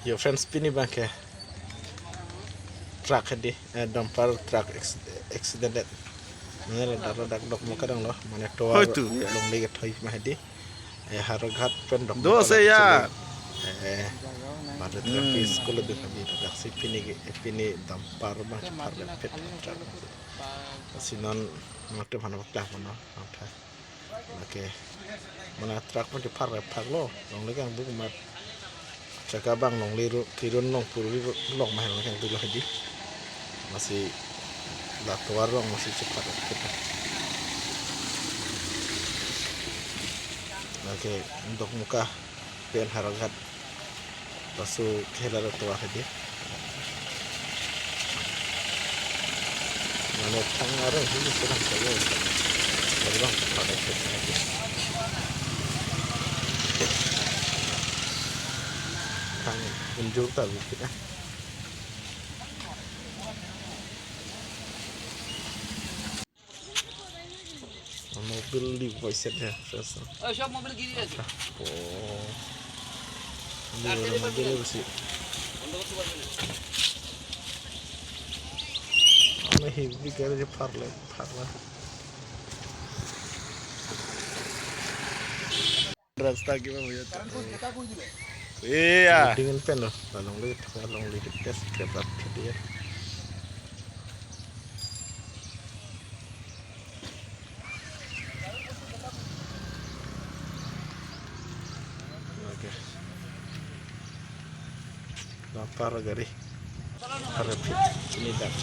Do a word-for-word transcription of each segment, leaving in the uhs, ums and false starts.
Yo friends, pini abangke truck hedi, eh, dumper truck ex-, accident det. Mane ladak ladak Dokmoka danglo, mane tovar Hoitu, ya. Longle kethoi ma hedi. Eh, Howraghat pen Dokmoka Do se ya. Eh, Bharat Hmm. Traffic School do hedi, daksi pini ke, pini dumper abang cheparlepet truck. Si non mate mana pakla mana, mate. Lake, mana truck mate cheparlepetlo, longle kangduk mat. Chaka abang longle ru-, kirun long puri ru-, long ma helo kangduklo hedi. Masi la tovar along masi cheparlepet. Lake, Dokmoka pen Howraghat laso kehela tovar hedi. Mane thang arong hini sedang saja. Dari bang pada ke sana ke. Thang unjur ta bukit ah. Mobil di voice ya, friends. Oh, সব মোবাইল গিরি আছে। Oh. Ini ada mobil apa sih? Ini heavy gari cheparle, parle. Rasta ke bang ya. Iya. Dengan pen loh, longle, longle test kereta dia. Oke. Lapar gari. Harap ini dak.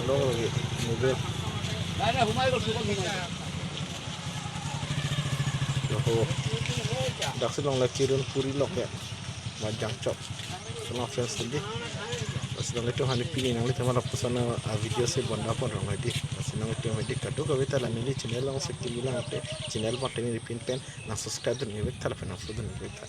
Belum lagi mobil. Oho. Daksi longle kirun puri lok ya. Majang chok. Sama friends tadi. Lasi nanglitum aphan pini nanglitum aphan lapuson a video si bonda pon rong hedi. Lasi nanglitum hedi kadokave ta la neli channel along si kimi lang te channel button ni pin pen nang subscribe dun ivek tha lapen nang follow dun ivek tha.